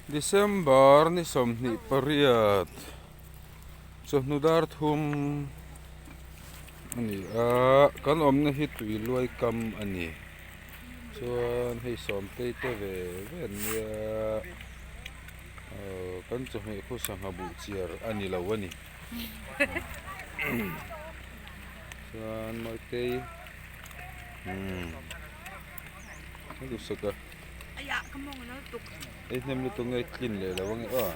December ni 28 chawhnu dar thum a ni a kan awmna hi tui luai kam a ni chuan hei sawmtei te ve ve an nia aw kan chawhmeh khu sangha buh chiar a ni lo a ni chuan mawitei umm a duhsak a. Ei hnem lutuk nge tlin leh lo ange aw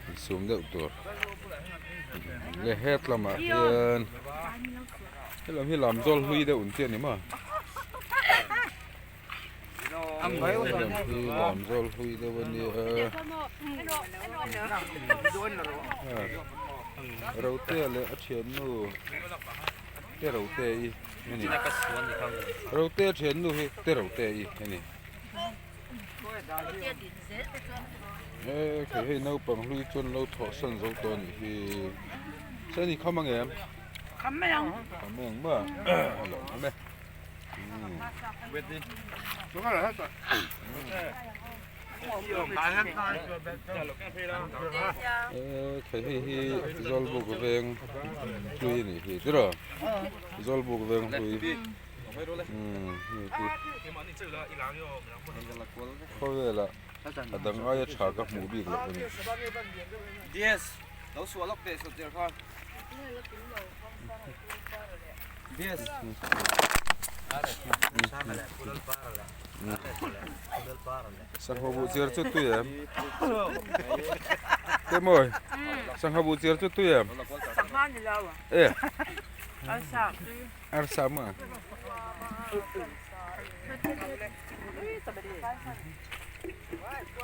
insum deuh tur le het lamah hian helam hi lam zawl hlui deuh an ti a ni maw helam hi lam zawl hlui deuh a nia Rotea leh a thiannu te Rote i a ni Rotea thiannu hi te Rote i a ni. He hei naupang hlui chuan lo thawhsan zo tawh a nih hi se ni kham ang em kham mai ang kham mai ang maw a lo awm e e hei hi zawlbuk veng hlui a nih hi tiraw zawlbuk veng hlui. Khawvela a dang aia tha ka hmuh bik loh a ni. Sangha buh chiar chu tui em? Te mawi? Sangha buh chiar chu tui em? E. Arsa maw?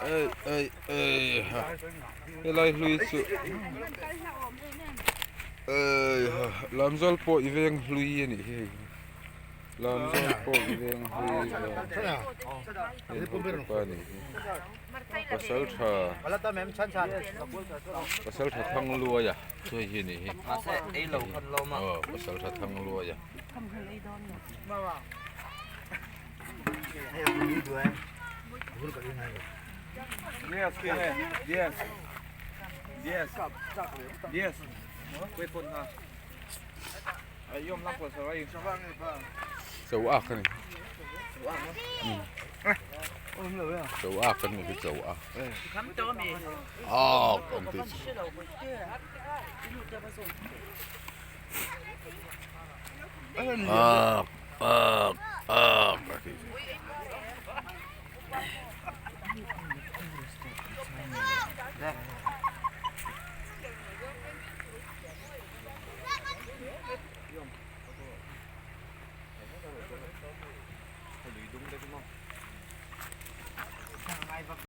Ei ei ei ha helai hlui chu ei ha lamzawl pawh i veng hlui a nih hi hei lamzawl pawh i veng hlui a hei pa nih hi pasal tha pasal tha thangluaia. Hei hi nih hi. Aw pasal tha thang luai a. Chau ak a ni. Chau ak a ni hi chau ak. Ak an tih chu. Ak ak ak a tih chu.